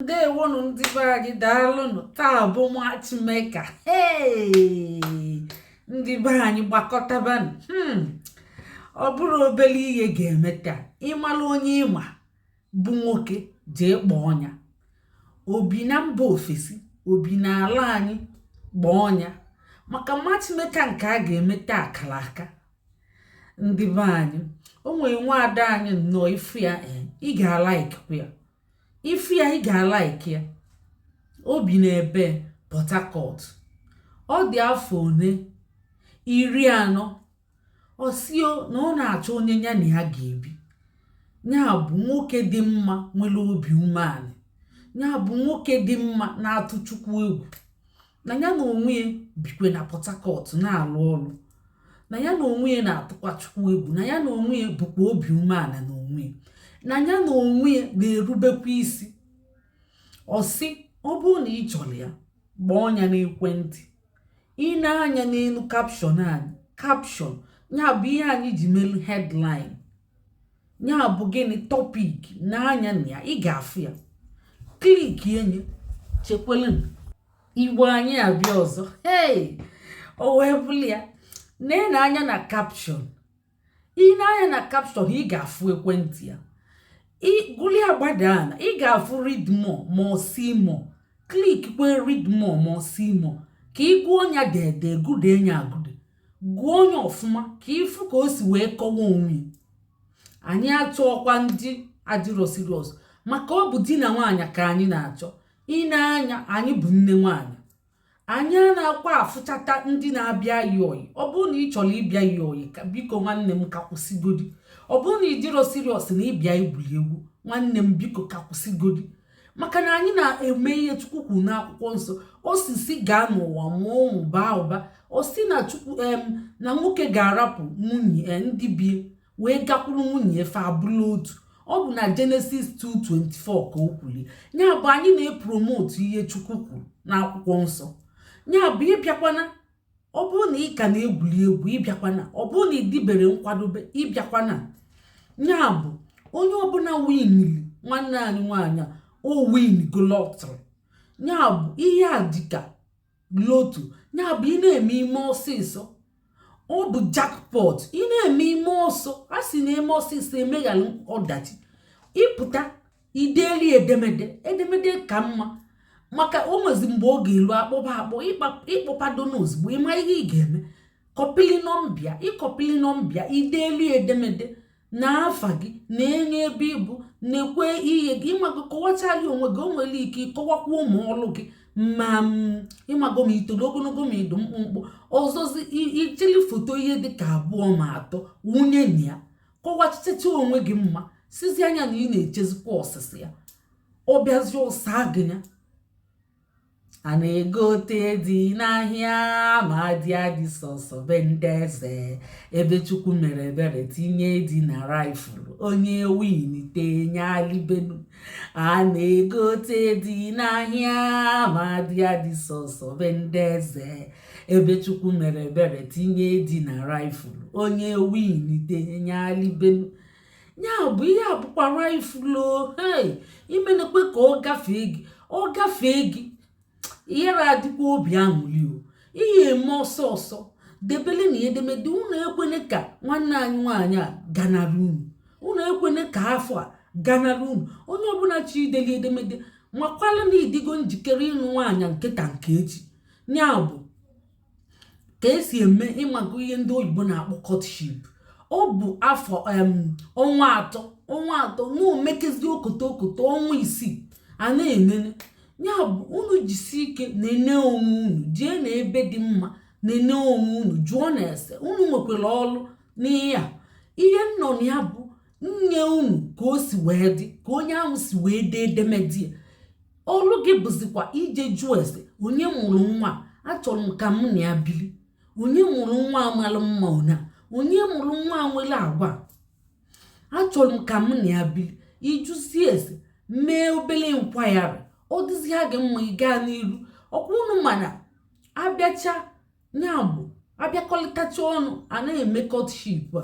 Ndewonụ ndị be anyị, daalụnụ. Taa bụ matchmaker. Hey! Ndị be anyị, gbakọtabanụ. Ọ bụrụ obere ihe ga-eme taa. Ịmara onye ịma bụ nwoke, jee kpọọ ya. Obi na mba ofesi, obi n'ala anyị, kpọọ ya maka matchmaker nke a ga-eme taa kara aka. Ndị be anyị, o nwere nwaada anyị nnọọ. Ifu ya, ị ga-alaikwa ya. Ifu ya, ị ga-alaiki ya. Obi na-ebe Port Harcourt. Ọ dị afọ one? 40. Ọ sio na ọ na-achọ onye ya na ya ga-ebi, ya bụ nwoke dị mma, nwere obi umeala, ya bụ nwoke dị mma, na-atụ Chukwu egwu, na ya na onwe ya bikwe na Port Harcourt na-alụ ọrụ, na ya na onwe ya na-atụkwa Chukwu egwu, na ya na onwe ya bụkwa obi umeala na onwe ya, na ya na onwe ya na-erubekwa isi. Ọ sị ọ bụrụ na ị chọrọ ya, gbaa ya n'ekwentị. Ị na-anya n'elu caption anyị, caption ya bụ ihe anyị ji melu headline, ya bụ gịnị? Topic. N'anya na ya, ị ga-afụ ya. Click enye. Chekwelu Igbo anyị abịa ọzọ. Hey, o wee bụrụ ya, nee anya na caption. Ị na-anya na caption, ị ga-afụ ekwentị ya. Ịgụli agbada na ị ga-afụ "Read more" ma ọ "See more". Click kwe "Read more" ma ọ "See more" ka ị gụọ ya dede, gude ya agụde, gụọ onye ọfụma ka ịfụ ka o si wee kọwa onwe. Anyị achọọkwa ndị adịrọ serious, maka ọ bụ di na nwaanyị ka anyị na-achọ. Ị na-anya, anyị bụ nne nwaanyị, anyị a na-akwa afụchata ndị na-abịa yi oyi. Ọ bụrụ na ị chọrọ ịbịa yi oyi, ka biko nwanne m, ka kwụsịgodi. Ọ bụrụ na ị dịrọ serious na ịbịa igwuri egwu, nwanne m, biko ka kwụsịgodi, maka na anyị na-eme ihe Chukwu kwuru n'akwụkwọ nsọ. Osisi gaa n'ụwa, mụọ ụmụ, baa ụba. O si na Chukwu em na nwoke ga-arapụ nwunye ndị bie wee gakwuru nwunye efe abụla otu. Ọ bụ na Genesis 2:24 ka o kwuru. Ya bụ, anyị na-epromote ihe Chukwu kwuru n'akwụkwọ nsọ. Ya bụ, ịbịakwana, ọ bụrụ na ị ka na-egwuri egwu, ịbịakwana. Ọ bụrụ na ị dịbere nkwadobe, ịbịakwana. Ya bụ, onye ọbụla winili nwanne anyị nwaanyị a, o win go lottery. Ya bụ, ihe a dịka lotto. Ya bụ, ị na-eme ime ọsịsọ, ọ bụ jackpot. Ị na-eme ime ọsọ, a sị na-eme ọsịsọ emeghara ọdachi. Ịpụta ideli edemede, edemede ka mma, maka o nwezi mgbe ọ ga-elu akpọba akpọ. Ịkpọpado n'ozugbo, ịma ihe ị ga-eme? Kọpili nọmbịa, ịkọpili nọmbịa, ideli edemede na afa gị, na-enye ebe ịbụ, na-ekwe ihe gị. Ịmago, kọwachala onwe gị. O nwere ike ịkọwakwa ụmụ ọlụ gị, ma ịmago ma itoro ogologo, ma ịdụ mkpụmkpụ. Ọzọzi, ichili foto ihe dịka abụọ ma atọ, wunye na ya, kọwachichacha onwe gị mma. Sizi anya na ị na-echezikwa ọsịsị ya. Ọ bịazi, ọsa gị ya. A na-egote dị n'ahịa, ma dị adị sọsọ be ndị eze. Ebe Chukwu mere ebere tinye dị na raffle, onye win tenye alibenu. A na-egote dị n'ahịa, ma dị adị sọsọ be ndị eze. Ebe Chukwu mere ebere tinye dị na raffle, onye win tenye alibenu. Ya bụ, ihe a bụkwa raffle o. Hey, imenekwe ka ọ gafee gị, ọ gafee gị, ihere adịkwa obi aṅụrị o. Ihe eme ọsọ ọsọ, debele na edemede unu. Ekwene ka nwanne anyị nwaanyị a ganara unu. Unu ekwene ka afọ a ganara unu. Onye ọbụla chi ideli edemede, makwala na ịdịgo njikere ịnụ nwaanyị nke ka nke echi. Ya bụ ka esi eme. Ịmago ihe ndị oyibo na-akpọ courtship, ọ bụ afọ ọnwa 3, ọnwa 3 na omekezi okoto okoto, ọnwa 6 a na-enene. Ya bụ, unu jisi ike nene onwe unu, jee na ebe dị mma nene onwe unu, jụọ na ese unu. Nwekwara ọlụ n'ihe a. Ihe nnọ na ya bụ nye unu ka o si wee dị, ka onye ahụ si wee dee edemede ya. Ọlụ gị bụzikwa ije jụọ ese: onye mụrụ nwa achọrọ m ka m na ya bili? Onye mụrụ nwa amalụ mma ona? Onye mụrụ nwa nwere agwa achọrọ m ka m na ya bili? Ịjụzie ese, mee obere nkwayarị, ọ dịzịa gị mma, ị gaa n'iru. Ọkwa unu mana abịacha, ya bụ abịakọlịtacha ọnụ, a na-eme courtship a.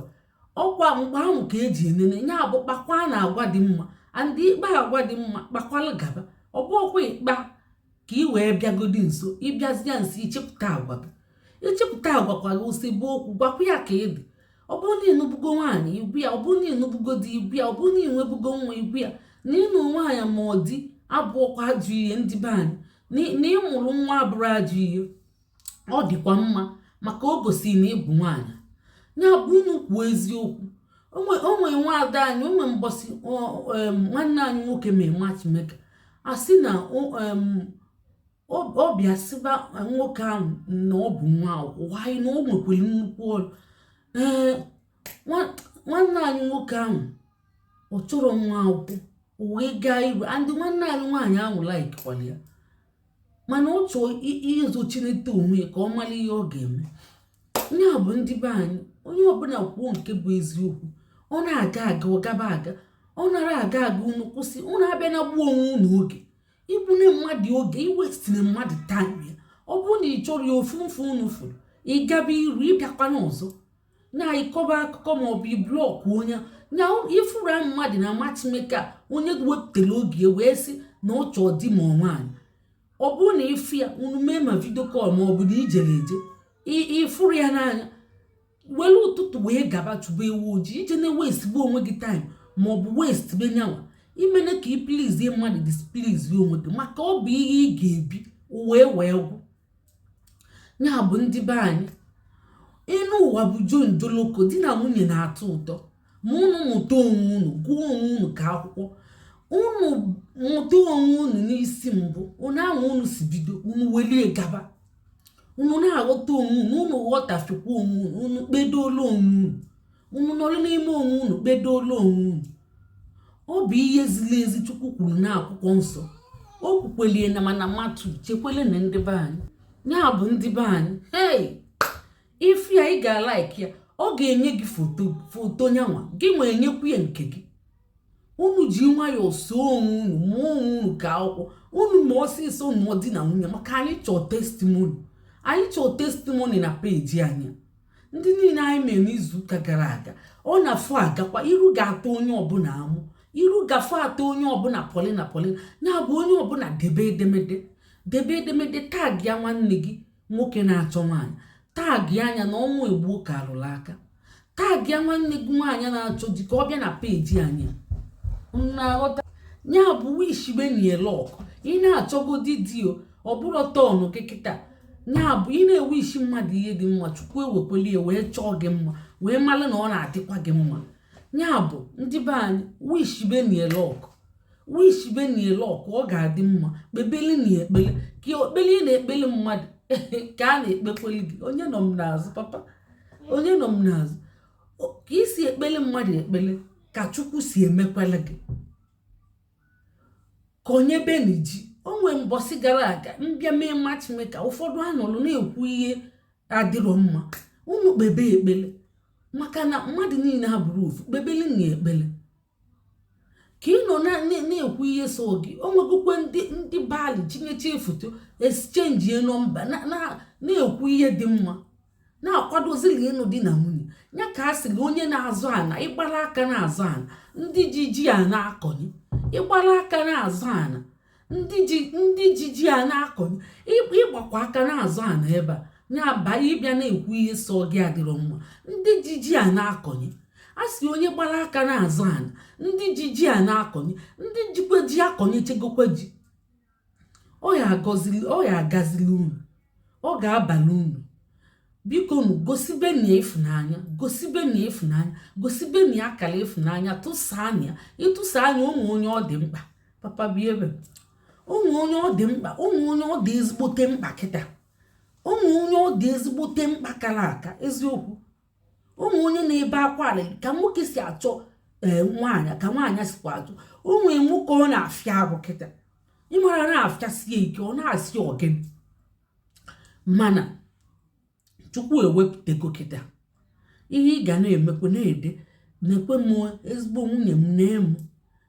Ọkwa mgbe ahụ ka eji enene. Ya bụ, kpakwa na agwa dị mma, and ikpe agwa dị mma, kpakwalụ gaba. Ọ bụrụkwa ịkpa ka ị wee bịagodi nso. Ịbịazịa nso, ichepụta agwa gị, ichepụta agwa kwara osebe okwu, gwakwa ya ka ị dị. Ọ bụrụ na ịnụbugo nwaanyị, igwu ya. Ọ bụrụ na ịnụbugo di, igwu ya. Ọ bụrụ na ịnwebugo nwa, igwu ya na ịnụ nwaanyị ma ọ dị abụọkwa ajọ ihe. Ndị be anyị, na ịmụrụ nwa abụrụ ajọ ihe, ọ dịkwa mma, maka o gosi na ịbụ nwaanyị. Ya bụ, unu kwuo eziokwu. Onwe nwaada anyị, onwe mbọsị nwanne anyị nwoke mee matchmaker, a sị na ọ bịa sịba nwoke ahụ na ọ bụ nwa akwụkwọ nwanyị, na o nwekwara nnukwu ọrụ. Ee, nwanne anyị nwoke ahụ, ọ chọrọ nwa akwụkwọ, o wee gaa iru andị. Nwanne anyị nwaanyị ahụ likekwara ya, mana ọ chọọ ịzochinete onwe ya ka ọ mara ihe ọ ga-eme. Ya bụ, ndị be anyị, onye ọbụla kwuo nke bụ eziokwu. Ọ na-aga aga, ọ gaba aga. Ọ nara aga aga, unu kwụsị. Unu abịa na gbuo onwe unu oge, igbune mmadụ oge, iwastiri mmadụ time ya. Ọ bụrụ na ị chọrọ ya, ofu mfu unu fụrụ, ịgaba iru, ịbịakwana ọzọ na ịkọba akụkọ, maọbụ iblock onye na ifuru mmadụ na matchmaker. Onye wepụtara oge wee sị na ọ chọọ di ma ọ nwaanyị, ọ bụrụ na ịfụ ya, unu mee ma video call, ma ọ bụ na ijere eje ịfụrụ ya n'anya, were ụtụtụ wee gaba chụba ewu ojii, ije na waste onwe gị time, ma ọ bụ waste be nyanwa imene ka ị pleasezie mmadụ, displease onwe gị, maka ọ bụ ihe ị ga-ebi wee wee gwụ. Ya bụ, ndị be anyị, ịnụ ụwa bụ jonjoloko. Di na nwunye na-atọ ụtọ ma unu mụta onwe unu, gụọ onwe unu ka akwụkwọ. Unu mụta onwe unu n'isi mbụ, unu ahụ unu si bido, unu welie gaba. Unu na-aghọta onwe unu, unu ghọtafekwa onwe unu, unu kpedola onwe unu, unu nọrọ n'ime onwe unu, kpedola onwe unu. Ọ bụ ihe ziri ezi Chukwu kwuru n'akwụkwọ nsọ. O kwukwelie na mana matu chekwele na ndị be anyị. Ya bụ, ndị be anyị, hei, ifu ya, ị ga-alike ya. Ọ ga-enye gị foto, foto nyanwa gị nwee, enyekwu ya nke gị. Unu ji nwayọọ soo onwe unu, mụọ onwe unu ka akwụkwọ. Unu ma ọsịsọ nụọ di na nwunye, maka anyị chọọ testimony, anyị chọọ testimony na peji anyị. Ndị niile anyị mere n'izuụka gara aga, ọ na-afụ agakwa iru ga-atọ onye ọbụla amụ, iru gafụ atọ onye ọbụla. Polina, Polina na-abụ onye ọbụla debe edemede, debe edemede, tag ya nwanne gị nwoke na-achọ nwaanyị, tag anya na ọnwụ egbuo ka alụrụ aka, tag ya nwanne gị nwaanyị na-achọ di ka ọ bịa na peji anyị na-aghọta. Ya bụ, wishbenie luck. Ị na-achọgodi di o, ọ bụrụ tọnụ gị kịta. Ya bụ, ị na-ewishi mmadụ ihe dị mma, Chukwu ewekweli ya wee chọọ gị mma, wee mara na ọ na-adịkwa gị mma. Ya bụ, ndị be anyị, wishbenie luck, wishbenie luck, ọ ga-adị mma. Kpebeli na ekpele, ka ekpele ị na-ekpele mmadụ ka a na-ekpekweli gị. Onye nọ m n'azụ, papa, onye nọ m n'azụ, ka isi ekpele mmadụ ekpele ka Chukwu si emekwele gị. Kọnyebeni ji. O nwee mbọsị gara aga mbịa mee matchmaker, ụfọdụ anọlụ na-ekwu ihe adịrọ mma. Unu kpebe ekpele, maka na mmadụ niile abụrụ ofu. Kpebeli na ekpele ka ị nọ na-ekwu ihe so gị. O nwegokwe ndị bali chinyeche foto, exchange number, na-ekwu ihe dị mma, na-akwadozili ịnụ di na nwunye ya. Ka a sịrị onye na-azụ ana, ịgbara aka na-azụ ana, ndị ji ji a na-akọnye, ịgbara aka na-azụ ana, ndị ji ji a na-akọnye, ịgbakwa aka na-azụ ana ebe a na-aba, ịbịa na-ekwu ihe so gị adịrọ mma. Ndị ji ji a na-akọnye, a sị onye gbara aka na-azụ ana, ndị ji ji a na-akọnye, ndị jikwa ji akọnyechegokwa ji. Ọ ya agọzili, ọ ya agazili unu, ọ ga-abalị unu. Biko nu, gosibeni ịfụnanya, gosibeni ịfụnanya, gosibeni akara ịfụnanya. Tụsaa ya, ịtụsa anya ụmụ onye ọ dị mkpa. Papa bi ebe ụmụ onye ọ dị mkpa, ụmụ onye ọ dị ezigbote mkpa kịta, ụmụ onye ọ dị ezigbote mkpa kara aka eziokwu, ụmụ onye na-ebe akwa alịlị ka nwoke si achọ ee nwaanyị, ka nwaanyị sikwa achọ ụmụ nwoke. Ọ na-afịa arụ kịta, ịmara na-afịasie ike, ọ na-asị ọgịnị, mana Chukwu ewepụtago kịta ihe ị ga na-emekwa, na-ede na-ekwe m ezigbo nwunye m na-emu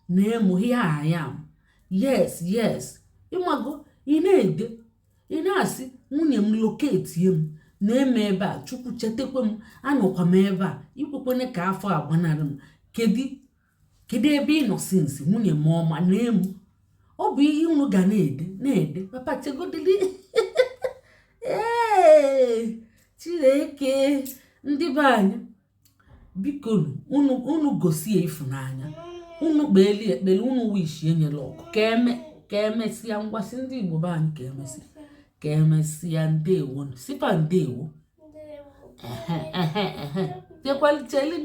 na-emu. Here I am, yes, yes. Ịmago, ị na-ede, ị na-asị nwunye m, locatie m na-eme ebe a. Chukwu chetakwa m, anọkwa m ebe a, ikwekwene ka afọ agbanarị m. Kedu ebe ị nọ since, nwunye m ọma na-emu? Ọ bụ ihe unu ga na-ede na-ede. Papa, chegodili. Ee, Chineke! Ndị be anyị, biko, unu unu gosi ya ịfụnanya, unu kpeeli ekpere, unu wish enyela ọkụ ka eme ka emesịa. Ngwasị ndị Igbo be anyị, ka emesịa, ka emesịa. Ndewo, sipa, ndewo. Ndewo. Ehe ehe ehe, chekwalicheli.